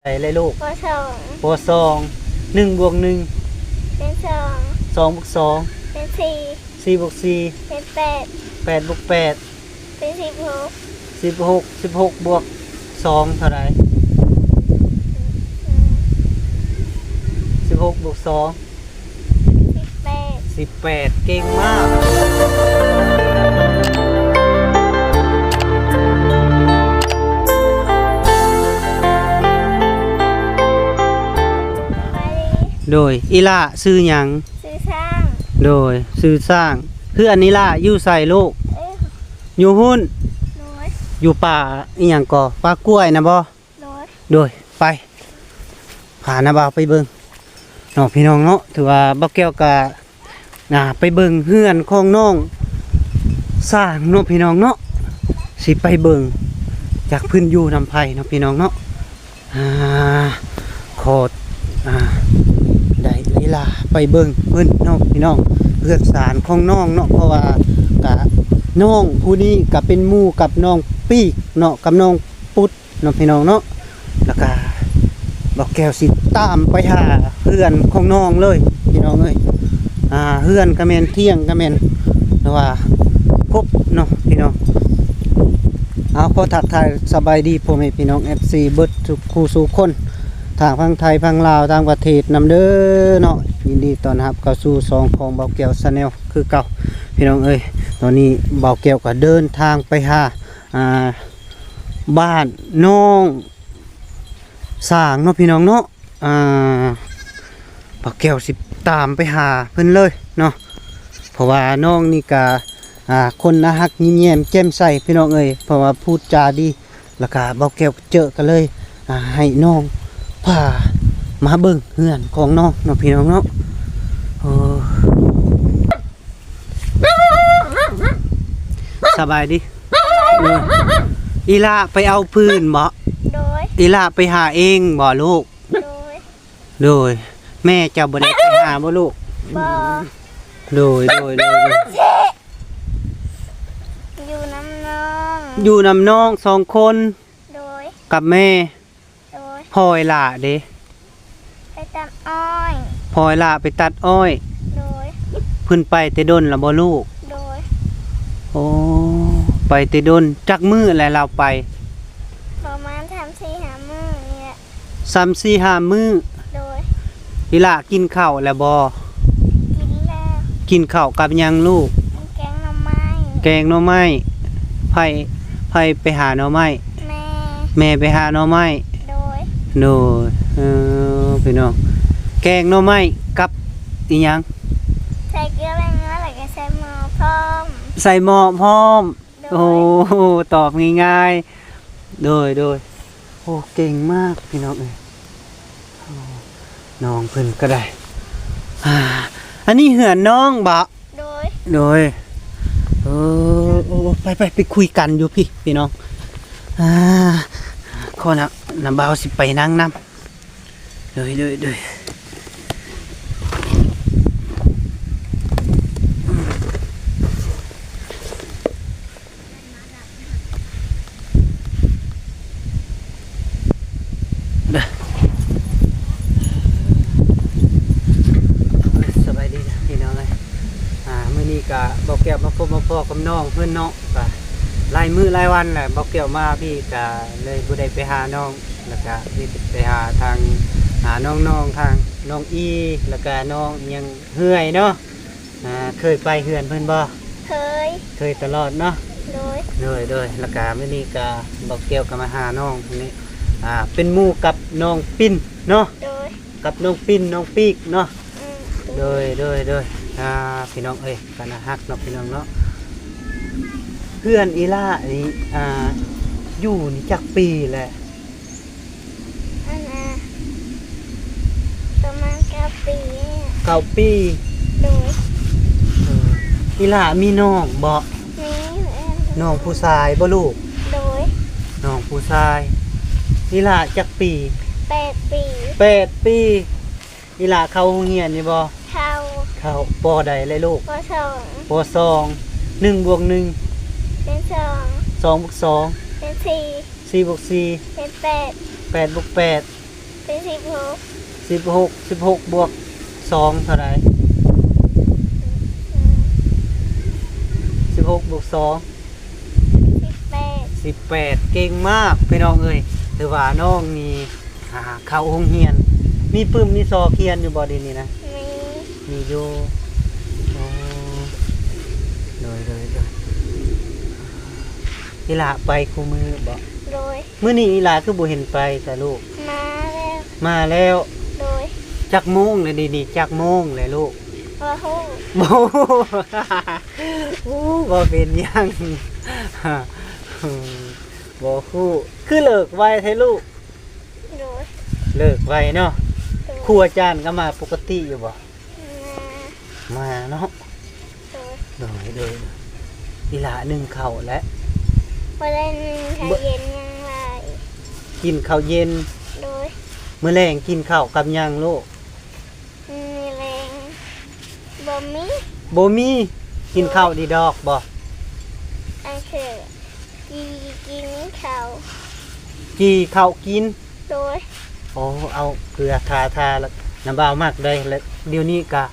ໃດແລະລູກ? ປ.ສອງ ປ.ສອງ ໜຶ່ງບວກໜຶ່ງ ເປັນສອງ ສອງບວກສອງ ເປັນສີ່ ສີ່ບວກສີ່ ເປັນແປດ ແປດບວກແປດ ເປັນສິບຫົກ ສິບຫົກ ສິບຫົກບວກສອງເທົ່າໃດ? ສິບຫົກບວກສອງ ສິບແປດ ສິບແປດ ເກັ່ງມາກ. ໂດຍ ອີ່ຫຼ້າຊື່ຫຍັງ? ຊື່ຊ້າງ. ໂດຍ ຊື່ຊ້າງ. ເຮືອນອີ່ຫຼ້າຢູ່ໃສລູກ? ເອີ ຢູ່ພຸ້ນ. ໂດຍ ຢູ່ປ່າອີ່ຫຍັງກໍ ປ່າກ້ວຍນະບໍ່? ໂດຍ ໂດຍ ໄປ ພານ້າບ່າວໄປເບິ່ງເນາະ ພີ່ນ້ອງເນາະ. ຖືວ່າບ່າວແກ້ວກະ ອ່າ ໄປເບິ່ງເຮືອນຂອງນ້ອງຊ້າງເນາະ ພີ່ນ້ອງເນາະ. ຊິໄປເບິ່ງຈັກເພິ່ນຢູ່ນຳໃຜເນາະ ພີ່ນ້ອງເນາະ. ອ່າ ຂໍ ອ່າ ໄດ້ເວລາໄປເບິ່ງເພິ່ນເນາະ ພີ່ນ້ອງ ເຮືອນຊານຂອງນ້ອງເນາະ. ເພາະວ່າກະ ນ້ອງຜູ້ນີ້ກະເປັນໝູ່ກັບນ້ອງປີກເນາະ ກັບນ້ອງປຸດ ເນາະ ພີ່ນ້ອງເນາະ. ແລ້ວກະບ່າວແກ້ວຊິຕາມໄປຫາເຮືອນຂອງນ້ອງເລີຍ ພີ່ນ້ອງເອີຍ. ອ່າ ເຮືອນກະແມ່ນ ຖຽງກະແມ່ນ ແຕ່ວ່າຄົບເນາະ ພີ່ນ້ອງ. ເອົາ ຂໍທັກທາຍສະບາຍດີພໍ່ແມ່ພີ່ນ້ອງ ເອັຟຊີ ເບິດທຸກຄູ່ສູ່ຄົນ ທາງຝັ່ງໄທ ຝັ່ງລາວ ຕ່າງປະເທດນຳເດີເນາະ. ຍິນດີຕ້ອນຮັບເຂົ້າສູ່ຊ່ອງຂອງບ່າວແກ້ວ Channel ຄືເກົ່າ ພີ່ນ້ອງເອີຍ. ຕອນນີ້ບ່າວແກ້ວກະເດີນທາງໄປຫາ ອ່າ ບ້ານນ້ອງຊ້າງເນາະ ພີ່ນ້ອງເນາະ. ອ່າ ບ່າວແກ້ວຊິຕາມໄປຫາເພິ່ນເລີຍເນາະ ເພາະວ່ານ້ອງນີ້ກະ ອ່າ ຄົນໜ້າຮັກ ຍິ້ມແຍ້ມແຈ່ມໃສ ພີ່ນ້ອງເອີຍ. ເພາະວ່າພູດຈາດີ ແລ້ວກະບ່າວແກ້ວເຈີ ກະເລີຍ ອ່າ ໃຫ້ນ້ອງພາມາເບິ່ງເຮືອນຂອງນ້ອງເນາະ ພີ່ນ້ອງເນາະ. ໂອ້ ສະບາຍດີ. ໂດຍ ອີ່ຫຼ້າໄປເອົາຟືນບໍ? ໂດຍ ອີ່ຫຼ້າໄປຫາເອງບໍລູກ? ໂດຍ ໂດຍ ແມ່ເຈົ້າບໍ່ໄດ້ໄປຫາບໍລູກ? ບໍ່. ໂດຍ ໂດຍ ໂດຍ ໂດຍ ຢູ່ນຳນ້ອງ ຢູ່ນຳນ້ອງສອງຄົນ. ໂດຍ ກັບແມ່. ໂດຍ ພໍ່ອີ່ຫຼ້າເດ? ໄປຕັດອ້ອຍ. ພໍ່ອີ່ຫຼ້າໄປຕັດອ້ອຍ. ໂດຍ ເພິ່ນໄປແຕ່ດົນລະບໍລູກ? ໂດຍ ໂອ້ ໄປແຕ່ດົນ. ຈັກມື້ແລ້ວລາວໄປ? ປະມານສາມສີ່ຫ້າມື້ນີ້ແຫຼະ. ສາມສີ່ຫ້າມື້. ໂດຍ ອີ່ຫຼ້າກິນເຂົ້າແລ້ວບໍ? ກິນແລ້ວ. ກິນເຂົ້າກັບຫຍັງລູກ? ແກງໜໍ່ໄມ້. ແກງໜໍ່ໄມ້. ໃຜ ໃຜໄປຫາໜໍ່ໄມ້? ແມ່. ແມ່ໄປຫາໜໍ່ໄມ້. ໂດຍ ໂດຍ ເອີ ພີ່ນ້ອງ ແກງໜໍ່ໄມ້ກັບອີ່ຫຍັງ? ໃສ່ເກືອແປ້ງນົວ ແລ້ວກະໃສ່ໝໍ້ພ້ອມ. ໃສ່ໝໍ້ພ້ອມ. ໂດຍ ໂອ້ ຕອບງ່າຍໆ. ໂດຍ ໂດຍ ໂອ້ ເກັ່ງມາກ ພີ່ນ້ອງເອີຍ. ໂອ້ ນ້ອງເພິ່ນກະໄດ້ ອ່າ ອັນນີ້ເຮືອນນ້ອງບໍ? ໂດຍ ໂດຍ ເອີ ໂອ້ ໄປ ໄປ ໄປຄຸຍກັນຢູ່ພີ້ ພີ່ນ້ອງ. ອ່າ ຂໍນະ ນ້າບ່າວຊິໄປນັ່ງນຳ. ໂດຍ ໂດຍ ໂດຍ ສະບາຍດີນະ ພີ່ນ້ອງເອີຍ. ອ່າ ມື້ນີ້ກະບ່າວແກ້ວມາພົບມາພໍ້ກັບນ້ອງເພິ່ນເນາະ. ກະຫຼາຍມື້ຫຼາຍວັນແຫຼະ ບ່າວແກ້ວມາພີ້ກະເລີຍບໍ່ໄດ້ໄປຫານ້ອງ ແລ້ວກະໄດ້ໄປຫາທາງ ອ່າ ນ້ອງໆ ທາງນ້ອງອີ ແລ້ວກະນ້ອງຫຍັງ ເຮືອຍເນາະ. ອ່າ ເຄີຍໄປເຮືອນເພິ່ນບໍ່? ເຄີຍ ເຄີຍຕະຫຼອດເນາະ. ໂດຍ ໂດຍ ໂດຍ ແລ້ວກະມື້ນີ້ກະບ່າວແກ້ວກະມາຫານ້ອງນີ້ ອ່າ ເປັນໝູ່ກັບນ້ອງປິ້ນເນາະ. ໂດຍ ກັບນ້ອງປິ້ນ ນ້ອງປີກເນາະ. ອືມ ໂດຍ ໂດຍ ໂດຍ ອ່າ ພີ່ນ້ອງເອີຍ ກະໜ້າຮັກເນາະ ພີ່ນ້ອງເນາະ. ເຮືອນອີ່ຫຼ້ານີ້ ອ່າ ຢູ່ນີ້ຈັກປີແລ້ວ? ອັນນ່າ ປະມານເກົ້າປີ. ເກົ້າປີ. ໂດຍ ເອີ ອີ່ຫຼ້າມີນ້ອງບໍ່? ມີ. ນ້ອງຜູ້ຊາຍບໍ່ລູກ? ໂດຍ ນ້ອງຜູ້ຊາຍ. ອີ່ຫຼ້າຈັກປີ? ແປດປີ. ແປດປີ. ອີ່ຫຼ້າເຂົ້າໂຮງຮຽນຢູ່ບໍ່? ເຂົ້າ. ເຂົ້າ. ປໍໃດແລະລູກ? ປໍສອງ. ປໍສອງ. ໜຶ່ງບວກໜຶ່ງ ເປັນສອງ. ສອງບວກສອງ ເປັນສີ່. ສີ່ບວກສີ່ ເປັນແປດ. ແປດບວກແປດ ສິບຫົກ ສິບຫົກບວກສອງເທົ່າໃດ? ສິບຫົກບວກສອງ ສິບແປດ ສິບແປດ ເກັ່ງມາກພີ່ນ້ອງເອີຍ. ຖືວ່ານ້ອງນີ້ ອ່າ ເຂົ້າໂຮງຮຽນ ມີປຶ້ມມີຊໍຂຽນຢູ່ບໍ່ດຽວນີ້ນະ? ມີ ມີຢູ່. ໂອ້ ໂດຍ ໂດຍ ໂດຍ. ອີ່ຫຼ້າໄປຄູ່ມື້ບໍ່? ໂດຍ. ມື້ນີ້ອີ່ຫຼ້າຄືບໍ່ເຫັນໄປຊະລູກ? ມາແລ້ວ ມາແລ້ວ. ໂດຍ. ຈັກໂມງແລ້ວດຽວນີ້? ຈັກໂມງແລ້ວລູກ? ບໍ່ຮູ້ ບໍ່ຮູ້. ໂອ້ ບໍ່ເປັນຫຍັງ ບໍ່ຮູ້. ຄືເລີກໄວແທ້ລູກ? ໂດຍ. ເລີກໄວເນາະ. ໂດຍ. ຄູອາຈານກໍມາປົກກະຕິຢູ່ບໍ່? ມາ ມາເນາະ. ໂດຍ ໂດຍ ໂດຍ. ອີ່ຫຼ້າໜຶ້ງເຂົ້າແລ້ວ? ບໍ່ໄດ້ໜຶ້ງ ເຂົ້າເຢັນຍັງຫຼາຍ. ກິນເຂົ້າເຢັນ. ໂດຍ. ມື້ແລງກິນເຂົ້າກັບຫຍັງລູກ? ມື້ແລງບໍ່ມີ ບໍ່ມີ. ກິນເຂົ້າດີດອກບໍ່? ອັນຄື ຈີ່ກິນເຂົ້າ ຈີ່ເຂົ້າກິນ. ໂດຍ. ໂອ້ ເອົາເກືອທາ ທາ ແລ້ວນ້າບ່າວມັກໄດ໋. ແລ້ວດຽວນີ້ກະ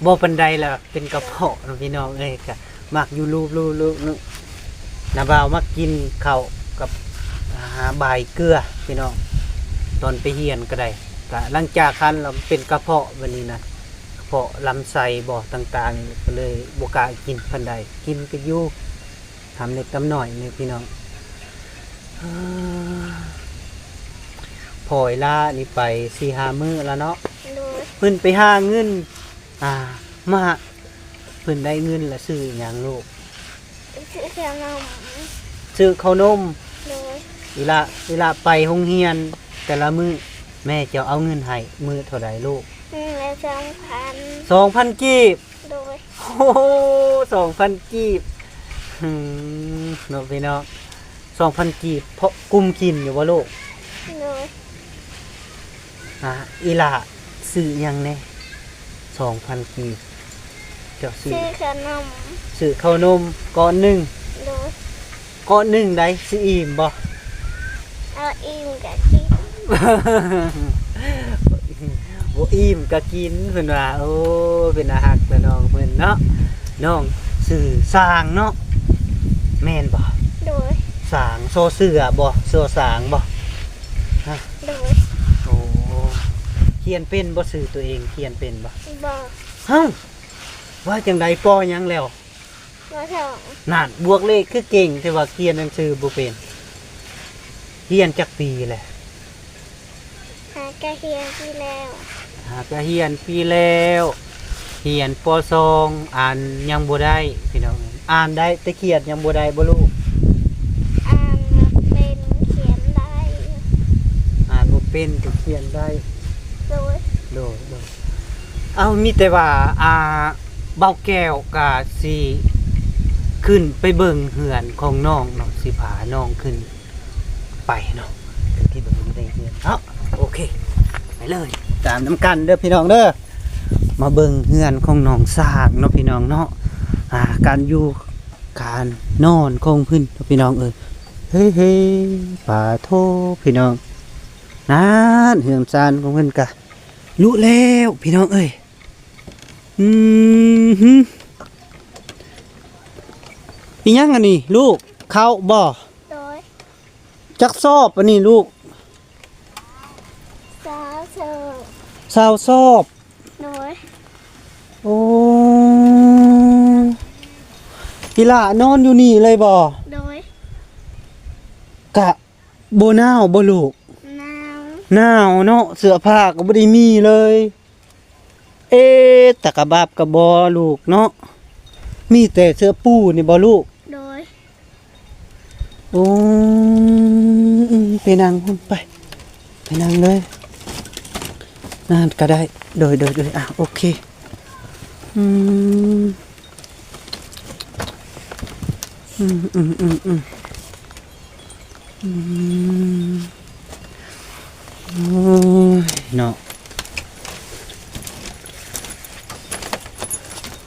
ບໍ່ປານໃດລະ ເປັນກະເພາະເນາະພີ່ນ້ອງເອີຍ. ກະມັກຢູ່ລູບໆໆ ນ້າບ່າວມັກກິນເຂົ້າກັບ ອ່າ ບາຍເກືອພີ່ນ້ອງ. ຕອນໄປຮຽນກໍໄດ້ ກະຫຼັງຈາກຄັນແລ້ວເປັນກະເພາະບາດນີ້ນະ ເພາະລຳໄສ້ບໍ່ຕ່າງໆ ກໍເລີຍບໍ່ກ້າກິນປານໃດ. ກິນກໍຢູ່ ຫຳເລັກຫຳນ້ອຍນີ້ພີ່ນ້ອງ. ພໍ່ອີ່ຫຼ້ານີ້ໄປສີ່ຫ້າມື້ແລ້ວເນາະ. ໂດຍ. ເພິ່ນໄປຫາເງິນ ອ່າ ມາ ເພິ່ນໄດ້ເງິນແລ້ວຊື້ຫຍັງລູກ? ຊື້ເຂົ້າໜົມ ຊື້ເຂົ້າໜົມ. ໂດຍ. ອີ່ຫຼ້າ ອີ່ຫຼ້າໄປໂຮງຮຽນແຕ່ລະມື້ ແມ່ເຈົ້າເອົາເງິນໃຫ້ມື້ເທົ່າໃດລູກ? ມື້ລະສອງພັນ ສອງພັນກີບ. ໂດຍ. ໂອ້ໂຫ ສອງພັນກີບ. ຫືມ ເນາະພີ່ນ້ອງ ສອງພັນກີບ ພໍກຸ້ມກິນຢູ່ບໍ່ລູກ? ໂດຍ. ອ່າ ອີ່ຫຼ້າຊື້ຫຍັງແດ່? ສອງພັນກີບ ເຈົ້າຊື້ ຊື້ເຂົ້າໜົມ ຊື້ເຂົ້າໜົມກ້ອນໜຶ່ງ. ໂດຍ. ກ້ອນໜຶ່ງໃດ໋ ຊິອີ່ມບໍ່? ເອົາອີ່ມກະກິນ ບໍ່ອີ່ມກະກິນ ເພິ່ນວ່າ. ໂອ້ ເປັນຕາຮັກແຕ່ນ້ອງເພິ່ນເນາະ. ນ້ອງຊື່ສາງເນາະ ແມ່ນບໍ່? ໂດຍ. ສາງ ສໍເສືອບໍ່? ສໍສາງບໍ່? ຮະ? ໂດຍ. ໂອ້ ຂຽນເປັນບໍ່? ຊື່ຕົວເອງຂຽນເປັນບໍ່? ບໍ່. ເອົ້າ ວ່າຈັ່ງໃດ? ປໍຫຍັງແລ້ວ? ປໍສອງ. ນັ້ນ ບວກເລກຄືເກັ່ງ ແຕ່ວ່າຂຽນໜັງສືບໍ່ເປັນ. ຮຽນຈັກປີແລ້ວ? ຫາກະຮຽນປີແລ້ວ. ຫາກະຮຽນປີແລ້ວ. ຮຽນ ປໍສອງ ອ່ານຍັງບໍ່ໄດ້ພີ່ນ້ອງ. ອ່ານໄດ້ແຕ່ຂຽນຍັງບໍ່ໄດ້ບໍ່ລູກ? ອ່ານບໍ່ເປັນ ຂຽນໄດ້. ອ່ານບໍ່ເປັນແຕ່ຂຽນໄດ້. ໂດຍ. ໂດຍ ໂດຍ. ເອົ້າ ມີແຕ່ວ່າ ອ່າ ບ່າວແກ້ວກະຊິຂຶ້ນໄປເບິ່ງເຮືອນຂອງນ້ອງເນາະ ຊິພານ້ອງຂຶ້ນໄປເນາະ ຂຶ້ນໄປເບິ່ງໃນເຮືອນເນາະ. ໂອເຄ ໄປເລີຍ ຕາມນຳກັນເດີພີ່ນ້ອງເດີ. ມາເບິ່ງເຮືອນຂອງນ້ອງຊ້າງເນາະພີ່ນ້ອງເນາະ. ອ່າ ການຢູ່ການນອນຂອງເພິ່ນເນາະພີ່ນ້ອງເອີຍ. ເຮີ້ໆ ປາໂທ້ ພີ່ນ້ອງ ນັ້ນ ເຮືອນຊານຂອງເພິ່ນກະລຸແລ້ວພີ່ນ້ອງເອີຍ. ອືມ ອີຫຍັງອັນນີ້ລູກ? ເຂົ້າບໍ່? ໂດຍ. ຈັກສອບອັນນີ້ລູກ? ຊາວສອບ. ຊາວສອບ. ໂດຍ. ໂອ້ ອີ່ຫຼ້ານອນຢູ່ນີ້ເລີຍບໍ່? ໂດຍ. ກະບໍ່ໜາວບໍ່ລູກ? ໜາວ. ໜາວເນາະ ເສື້ອຜ້າກໍບໍ່ໄດ້ມີເລີຍ. ເອ ຕາກະບາບກະບໍ່ລູກເນາະ ມີແຕ່ເສື້ອປູນີ້ບໍ່ລູກ? ໂດຍ. ໂອ້ ອືມ ໄປນັ່ງພຸ້ນໄປ ໄປນັ່ງເລີຍ ນັ້ນກະໄດ້. ໂດຍ ໂດຍ ໂດຍ ອ່ະ ໂອເຄ. ອືມ ອືມ ອືມ ອືມ ອືມ. ອືມ ໂອ້ຍເນາະ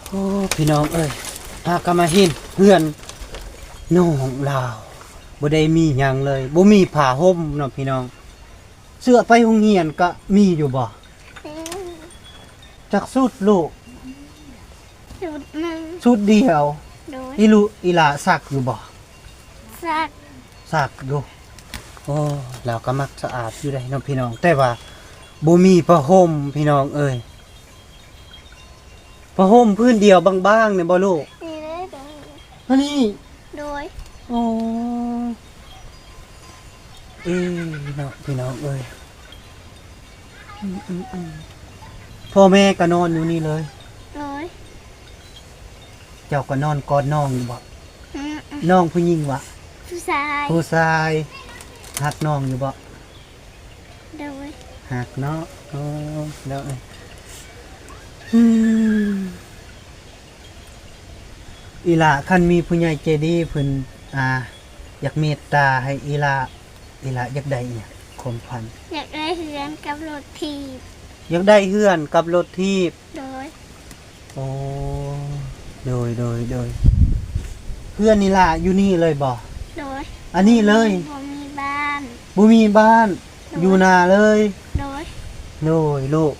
ໂອ້ ພີ່ນ້ອງເອີຍ ຫາກະມາເຫັນເຮືອນນ້ອງລາວ ບໍ່ໄດ້ມີຫຍັງເລີຍ ບໍ່ມີຜ້າຫົ່ມເນາະພີ່ນ້ອງ. ເສື້ອໄປໂຮງຮຽນກະມີຢູ່ບໍ່? ຈັກຊຸດລູກ? ຊຸດໜຶ່ງ. ຊຸດດຽວ. ໂດຍ. ອີລູ ອີຫຼ້າຊັກຢູ່ບໍ່? ຊັກ. ຊັກຢູ່. ໂອ້ ລາວກໍມັກສະອາດຢູ່ເດ້ເນາະພີ່ນ້ອງ ແຕ່ວ່າບໍ່ມີຜ້າຫົ່ມພີ່ນ້ອງເອີຍ. ຜ້າຫົ່ມພື້ນດຽວບາງໆນີ້ບໍ່ລູກ? ນີ້ເດ້. ອັນນີ້? ໂດຍ. ໂອ້ ເອີເນາະພີ່ນ້ອງເອີຍ. ອືມໆໆ ພໍ່ແມ່ກໍນອນຢູ່ນີ້ເລີຍ? ໂດຍ. ເຈົ້າກໍນອນກອດນ້ອງຢູ່ບໍ່? ອືມ. ນ້ອງຜູ້ຍິງວະ? ຜູ້ຊາຍ. ຜູ້ຊາຍ. ຮັກນ້ອງຢູ່ບໍ່? ໂດຍ. ຮັກເນາະ. ໂອ້ ໂດຍ. ອືມ ອີຫຼ້າ ຄັນມີຜູ້ໃຫຍ່ໃຈດີເພິ່ນ ອ່າ ຢາກເມດຕາໃຫ້ອີຫຼ້າ ອີຫຼ້າຢາກໄດ້ອີຫຍັງ? ຄວາມຝັນ ຢາກໄດ້ເຮືອນກັບລົດຖີບ. ຢາກໄດ້ເຮືອນກັບລົດຖີບ. ໂດຍ. ໂອ້ ໂດຍໆໆ ເຮືອນນີ້ລະ ຢູ່ນີ້ເລີຍບໍ່? ໂດຍ. ອັນນີ້ເລີຍ? ບໍ່ມີບ້ານ. ບໍ່ມີບ້ານ. ໂດຍ. ຢູ່ນາເລີຍ? ໂດຍ. ໂດຍລູກ.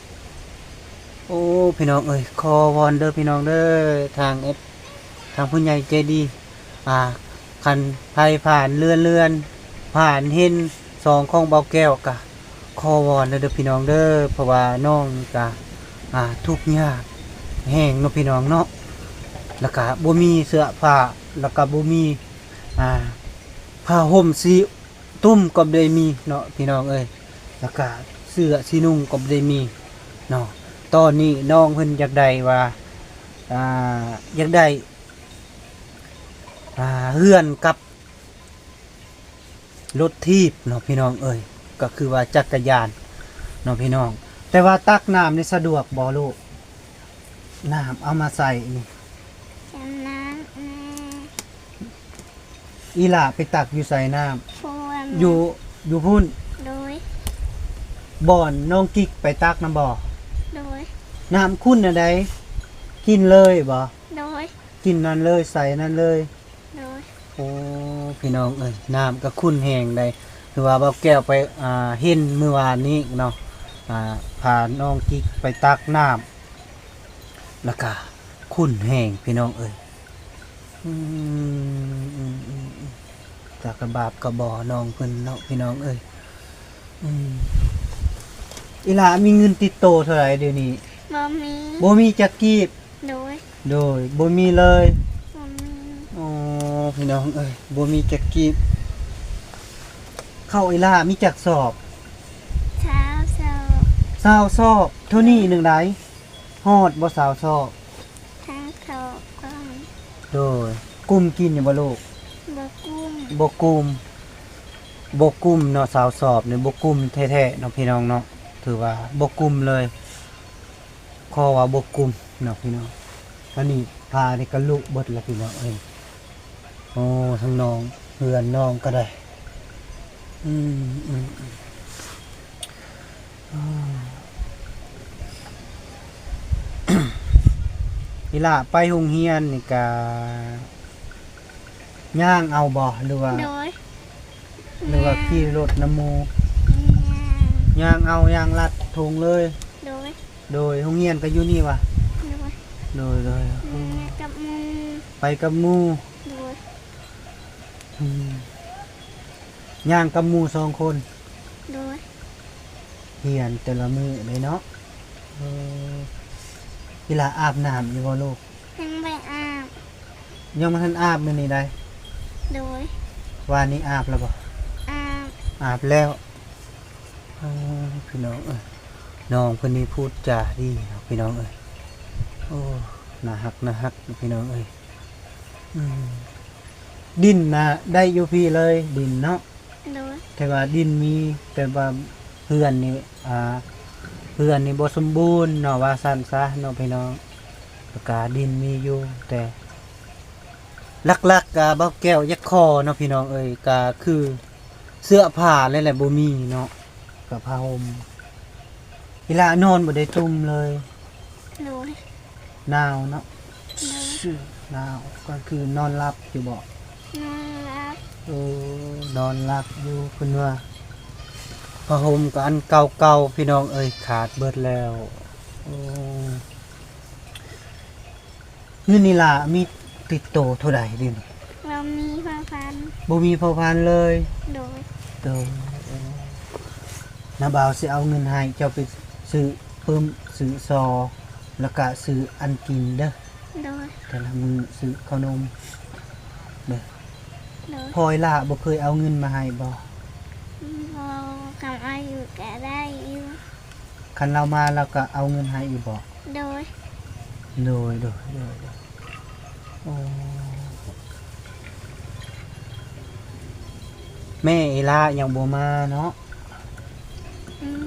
ໂອ້ ພີ່ນ້ອງເອີຍ ຂໍວອນເດີພີ່ນ້ອງເດີ ທາງເອັຟ ທາງຜູ້ໃຫຍ່ໃຈດີ ອ່າ ຄັນໃຜຜ່ານເລື່ອນໆ ຜ່ານເຫັນຊ່ອງຂອງເບົາແກ້ວກະ ຂໍວອນເດີພີ່ນ້ອງເດີ ເພາະວ່ານ້ອງນີ້ກະ ອ່າ ທຸກຍາກແຮງເນາະພີ່ນ້ອງເນາະ ແລ້ວກະບໍ່ມີເສື້ອຜ້າ ແລ້ວກະບໍ່ມີ ອ່າ ຜ້າຫົ່ມຊິ ຕຸ້ມກໍບໍ່ໄດ້ມີເນາະພີ່ນ້ອງເອີຍ ແລ້ວກະເສື້ອຊິນຸ່ງກໍບໍ່ໄດ້ມີເນາະ. ຕອນນີ້ນ້ອງເພິ່ນຢາກໄດ້ວ່າ ອ່າ ຢາກໄດ້ ອ່າ ເຮືອນກັບລົດຖີບເນາະພີ່ນ້ອງເອີຍ ກໍຄືວ່າຈັກກະຍານເນາະພີ່ນ້ອງ. ແຕ່ວ່າຕັກນ້ຳນີ້ສະດວກບໍ່ລູກ? ນ້ຳເອົາມາໃສ່ນີ້ ແມ່ນນ້ຳແນ່. ອີຫຼ້າໄປຕັກຢູ່ໃສນ້ຳ? ພຸ້ນ. ຢູ່ ຢູ່ພຸ້ນ? ໂດຍ. ບ່ອນນ້ອງກິກໄປຕັກນຳບໍ່? ໂດຍ. ນ້ຳຂຸ້ນແນວໃດ? ກິນເລີຍບໍ່? ໂດຍ. ກິນນັ້ນເລີຍ ໃສ່ນັ້ນເລີຍ? ໂດຍ. ໂອ້ ພີ່ນ້ອງເອີຍ ນ້ຳກໍຂຸ້ນແຮງໃດ ຄືວ່າເບົາແກ້ວໄປ ອ່າ ເຫັນມື້ວານນີ້ເນາະ ອ່າ ພານ້ອງກິກໄປຕັກນ້ຳ ແລ້ວກະຂຸ້ນແຮງພີ່ນ້ອງເອີຍ. ອືມ ອືມ ອືມ ອືມ ຈັກກະບາບກະບໍ່ນ້ອງເພິ່ນເນາະພີ່ນ້ອງເອີຍ. ອືມ ອີຫຼ້າມີເງິນຕິດໂຕເທົ່າໃດດຽວນີ້? ບໍ່ມີ. ບໍ່ມີຈັກກີບ? ໂດຍ. ໂດຍ ບໍ່ມີເລີຍ? ບໍ່ມີ. ໂອ້ ພີ່ນ້ອງເອີຍ ບໍ່ມີຈັກກີບ. ເຂົ້າອີຫຼ້າມີຈັກສອບ? ຊາວສອບ. ຊາວສອບ ເທົ່ານີ້ໜຶ່ງໃດ? ຮອດບໍ່ຊາວສອບ? ທັງສອບກ່ອນ. ໂດຍ. ກຸ້ມກິນຢູ່ບໍ່ລູກ? ບໍ່ກຸ້ມ. ບໍ່ກຸ້ມ ບໍ່ກຸ້ມເນາະ ຊາວສອບນີ້ບໍ່ກຸ້ມແທ້ໆເນາະພີ່ນ້ອງເນາະ ຖືວ່າບໍ່ກຸ້ມເລີຍ ຂໍວ່າບໍ່ກຸ້ມເນາະພີ່ນ້ອງ. ອັນນີ້ຜ້ານີ້ກະລຸເບິດລະພີ່ນ້ອງເອີຍ. ໂອ້ ທາງນ້ອງ ເຮືອນນ້ອງກໍໄດ້. ອືມ ອືມ ອືມ ອີຫຼ້າໄປໂຮງຮຽນນີ້ກະຍ່າງເອົາບໍ່ ຫຼືວ່າ ໂດຍ ຫຼືວ່າຂີ່ລົດນຳໝູ່? ຍ່າງ. ຍ່າງເອົາ ຍ່າງລັດທົ່ງເລີຍ? ໂດຍ. ໂດຍ ໂຮງຮຽນກໍຢູ່ນີ້ຫວາ? ໂດຍ. ໂດຍ ໂດຍ ອືມ ກັບໝູ່ ໄປກັບໝູ່. ໂດຍ. ອືມ ຍ່າງກັບໝູ່ສອງຄົນ? ໂດຍ. ຮຽນແຕ່ລະມື້ເດ້ເນາະ. ເອີ ອີຫຼ້າອາບນ້ຳຢູ່ບໍ່ລູກ? ຍັງບໍ່ອາບ. ຍັງບໍ່ທັນອາບມື້ນີ້ໃດ? ໂດຍ. ວານນີ້ອາບແລ້ວບໍ່? ອາບ. ອາບແລ້ວ. ເອີ ພີ່ນ້ອງເອີຍ ນ້ອງເພິ່ນນີ້ພູດຈາດີເນາະພີ່ນ້ອງເອີຍ. ໂອ້ ໜ້າຮັກ ໜ້າຮັກພີ່ນ້ອງເອີຍ. ອືມ ດິນນະໄດ້ຢູ່ພີ້ເລີຍ ດິນເນາະ? ໂດຍ. ແຕ່ວ່າດິນມີ ແຕ່ວ່າເຮືອນນີ້ ອ່າ ເຮືອນນີ້ບໍ່ສົມບູນເນາະ ວ່າຊັ້ນຊະເນາະພີ່ນ້ອງ. ແລ້ວກະດິນມີຢູ່ ແຕ່ຫຼັກໆ ກະເບົາແກ້ວຢາກຂໍເນາະພີ່ນ້ອງເອີຍ ກະຄືເສື້ອຜ້າແຫຼະ ແຫຼະບໍ່ມີເນາະ ກະຜ້າຫົ່ມ. ອີຫຼ້ານອນບໍ່ໄດ້ຕຸ່ມເລີຍ? ໂດຍ. ໜາວເນາະ? ໂດຍ. ໜາວ. ກາງຄືນນອນຫຼັບຢູ່ບໍ່? ນອນຫຼັບ. ເອີ ນອນຫຼັບຢູ່. ເພິ່ນວ່າຜ້າຫົ່ມກໍອັນເກົ່າໆ ພີ່ນ້ອງເອີຍ ຂາດເບິດແລ້ວ. ໂອ້ ເງິນນີ້ລະມີຕິດໂຕເທົ່າໃດດຽວນີ້? ບໍ່ມີເຜົ່າພັນ. ບໍ່ມີເຜົ່າພັນເລີຍ? ໂດຍ. ໂດຍ. ນ້າບ່າວຊິເອົາເງິນໃຫ້ເຈົ້າໄປຊື້ປຶ້ມ ຊື້ຊໍ ແລ້ວກະຊື້ອັນກິນເດີ. ໂດຍ. ແຕ່ລະມື້ຊື້ເຂົ້າໜົມເດີ. ໂດຍ. ພໍ່ອີ່ຫຼ້າບໍ່ເຄີຍເອົາເງິນມາໃຫ້ບໍ່? ບໍ່, ຄັນເອົາຢູ່ກະໄດ້ຢູ່. ຄັນລາວມາລາວກະເອົາເງິນໃຫ້ຢູ່ບໍ່? ໂດຍ. ໂດຍ ໂດຍ ໂດຍ ໂດຍ. ໂອ້ ແມ່ອີ່ຫຼ້າຍັງບໍ່ມາເນາະ?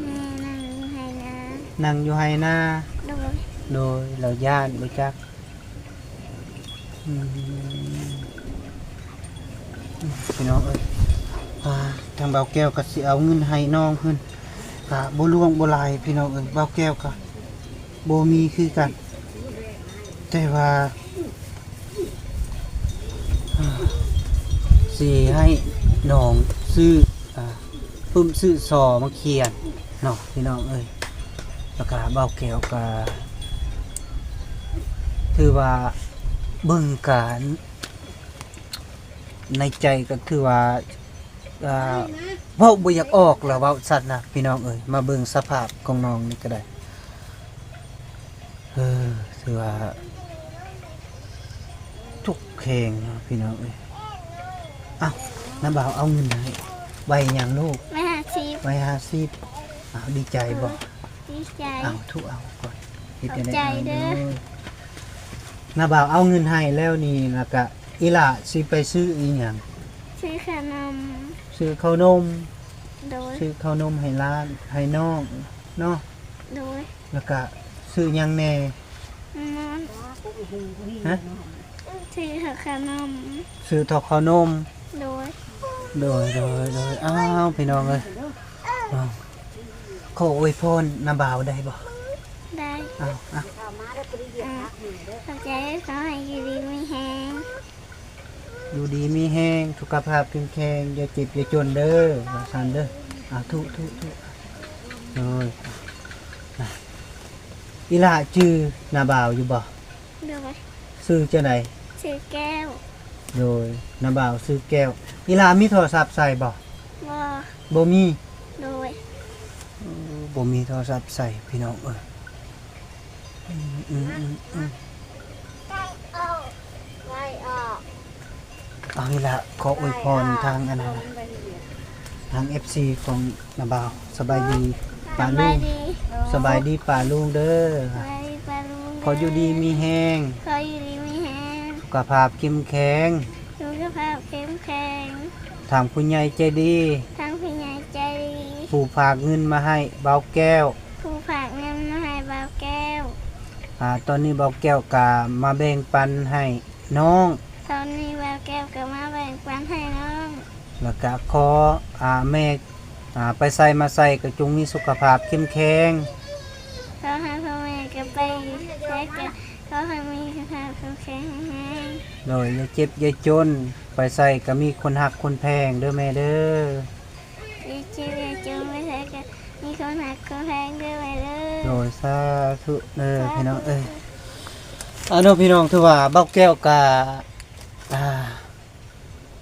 ແມ່ນັ່ງຢູ່ໄຮ່ນາ. ນັ່ງຢູ່ໄຮ່ນາ? ໂດຍ. ໂດຍ ລາວຢ້ານບໍ່ຈັກ? ອືມ ພີ່ນ້ອງເອີຍ ອ່າ ທາງບ່າວແກ້ວກໍຊິເອົາເງິນໃຫ້ນ້ອງເພິ່ນ ກະບໍ່ຫຼວງບໍ່ຫຼາຍ ພີ່ນ້ອງເອີຍ. ບ່າວແກ້ວກໍບໍ່ມີຄືກັນ ແຕ່ວ່າ ອ່າ ຊິໃຫ້ນ້ອງຊື້ ອ່າ ປຶ້ມຊື້ຊໍມາຂຽນເນາະ ພີ່ນ້ອງເອີຍ. ແລ້ວກະບ່າວແກ້ວກະຖືວ່າເບິ່ງການ ໃນໃຈກໍຄືວ່າ ອ່າ ເວົ້າບໍ່ຢາກອອກລະ ເວົ້າຊັ້ນນະ ພີ່ນ້ອງເອີຍ. ມາເບິ່ງສະພາບຂອງນ້ອງນີ້ກໍໄດ້ ເອີ ຖືວ່າທຸກແຮງເນາະ ພີ່ນ້ອງເອີຍ. ອ້າວ ນ້າບ່າວເອົາເງິນໃຫ້ ໄວ້ຫຍັງລູກ? ໄວ້ຫ້າສິບ. ໄວ້ຫ້າສິບ. ອ້າວ ດີໃຈບໍ່? ດີໃຈ. ເອົາ ທຸເອົາກ່ອນ ເຮັດຈັ່ງໃດ? ຂອບໃຈເດີ. ນ້າບ່າວເອົາເງິນໃຫ້ແລ້ວນີ້ ແລ້ວກະອີ່ຫຼ້າຊິໄປຊື້ອີ່ຫຍັງ? ຊື້ເຂົ້າໜົມ. ຊື້ເຂົ້າໜົມ. ໂດຍ. ຊື້ເຂົ້າໜົມໃຫ້ຫຼານ ໃຫ້ນ້ອງເນາະ. ໂດຍ. ແລ້ວກະຊື້ຫຍັງແດ່? ນອນ. ຮະ? ຊື້ເຂົ້າໜົມ. ຊື້ເຂົ້າໜົມ. ໂດຍ. ໂດຍ ໂດຍ ໂດຍ. ອ້າວ ພີ່ນ້ອງເອີຍ ຂໍອວຍພອນນ້າບ່າວໄດ້ບໍ່? ໄດ້. ອ້າວ ອ້າວ ຂອບໃຈ ຂໍໃຫ້ຢູ່ດີມີແຮງ. ຢູ່ດີມີແຮງ ສຸຂະພາບເຂັ້ມແຂງ ຢ່າເຈັບຢ່າຈົນເດີ ວ່າຊັ້ນເດີ. ອ່າ ທຸ ທຸ ທຸ. ໂດຍ. ອີ່ຫຼ້າຈື່ນ້າບ່າວຢູ່ບໍ່? ໂດຍ. ຊື່ຈັ່ງໃດ? ຊື່ແກ້ວ. ໂດຍ. ນ້າບ່າວຊື່ແກ້ວ. ອີ່ຫຼ້າມີໂທລະສັບໃຊ້ບໍ່? ບໍ່. ບໍ່ມີ? ໂດຍ. ເອີ ບໍ່ມີໂທລະສັບໃຊ້ ພີ່ນ້ອງເອີຍ. ອືມ ອືມ ອືມ ອືມ. ເອົານີ້ລະ ຂໍອວຍພອນທາງອັນນັ້ນ ທາງເອັຟຊີຂອງນ້າບ່າວ. ສະບາຍດີປ້າລຸງ. ສະບາຍດີ. ສະບາຍດີປ້າລຸງເດີ. ສະບາຍດີປ້າລຸງເດີ. ຂໍຢູ່ດີມີແຮງ. ຂໍຢູ່ດີມີແຮງ. ສຸຂະພາບເຂັ້ມແຂງ. ສຸຂະພາບເຂັ້ມແຂງ. ທາງຜູ້ໃຫຍ່ໃຈດີ. ທາງຜູ້ໃຫຍ່ໃຈດີ. ຜູ້ຝາກເງິນມາໃຫ້ບ່າວແກ້ວ. ຜູ້ຝາກເງິນມາໃຫ້ບ່າວແກ້ວ. ອ່າ ຕອນນີ້ບ່າວແກ້ວກະມາແບ່ງປັນໃຫ້ນ້ອງ. ຕອນນີ້ບ່າວແກ້ວກະມາແບ່ງປັນໃຫ້ນ້ອງ. ແລ້ວກະຂໍ ອ່າ ແມ່ ອ່າ ໄປໃສມາໃສກະຈົ່ງມີສຸຂະພາບເຂັ້ມແຂງ. ຂໍໃຫ້ພໍ່ແມ່ກະໄປໃສກະ ຂໍໃຫ້ມີສຸຂະພາບເຂັ້ມແຂງແຮງ. ໂດຍ. ຢ່າເຈັບຢ່າຈົນ ໄປໃສກະມີຄົນຮັກຄົນແພງເດີແມ່ເດີ. ຢ່າເຈັບຢ່າຈົນ ໄປໃສກະມີຄົນຮັກຄົນແພງເດີແມ່ເດີ. ໂດຍ. ສາທຸເດີ ສາທຸ ພີ່ນ້ອງເອີຍ. ເອົາເນາະ ພີ່ນ້ອງ ຖືວ່າບ່າວແກ້ວກະ ອ່າ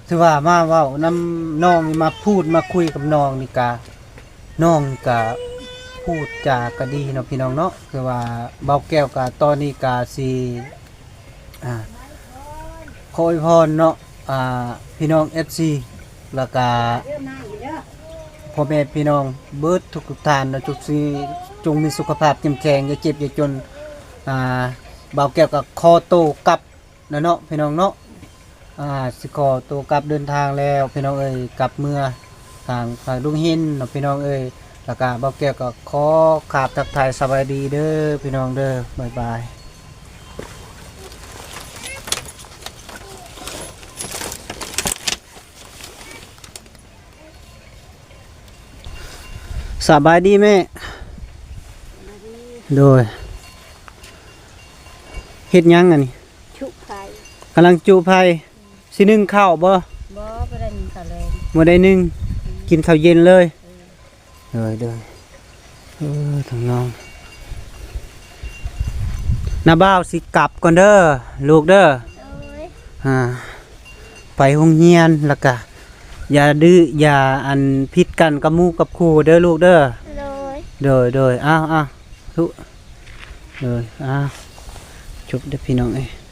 ຖືວ່າມາເວົ້ານຳນ້ອງນີ້ ມາພູດມາຄຸຍກັບນ້ອງນີ້ກະ ນ້ອງນີ້ກະພູດຈາກະດີເນາະ ພີ່ນ້ອງເນາະ. ຄືວ່າບ່າວແກ້ວກະຕອນນີ້ກະຊິ ອ່າ ຂໍອວຍພອນເນາະ ອ່າ ພີ່ນ້ອງເອັຟຊີ ແລ້ວກະພໍ່ແມ່ພີ່ນ້ອງເບິດທຸກໆທ່ານເນາະ ຈົ່ງມີສຸຂະພາບເຂັ້ມແຂງ ຢ່າເຈັບຢ່າຈົນ. ອ່າ ບ່າວແກ້ວກະຂໍໂຕກັບ ນະເນາະ ພີ່ນ້ອງເນາະ. ອ່າ ຊິຂໍໂຕກັບເດີນທາງແລ້ວ ພີ່ນ້ອງເອີຍ ກັບເມືອທາງ ອ່າ ດົງຫີນເນາະ ພີ່ນ້ອງເອີຍ. ແລ້ວກະບ່າວແກ້ວກໍຂໍກາບທັກທາຍສະບາຍດີເດີພີ່ນ້ອງເດີ. ບາຍບາຍ. ສະບາຍດີແມ່. ໂດຍ. ເຮັດຫຍັງອັນນີ້? ຈຸໄຟ. ກຳລັງຈຸໄຟ. ຊິໜຶ້ງເຂົ້າບໍ່? ບໍ່, ບໍ່ໄດ້ໜຶ້ງເຂົ້າແລງ. ບໍ່ໄດ້ໜຶ້ງ. ອືມ. ກິນເຂົ້າເຢັນເລີຍ. ເອີ. ໂດຍ, ໂດຍ. ເອີ, ທາງນ້ອງ. ນ້າບ່າວຊິກັບກ່ອນເດີລູກເດີ. ໂດຍ ອ່າ ໄປໂຮງຮຽນ ແລ້ວກະຢ່າດື້ຢ່າອັນຜິດກັນກັບໝູ່ກັບຄູ່ເດີລູກເດີ. ໂດຍ ໂດຍ ໂດຍ ອ້າວ ອ້າວ ທຸ ໂດຍ ອ້າວ ຈົບເດີພີ່ນ້ອງເອີຍ.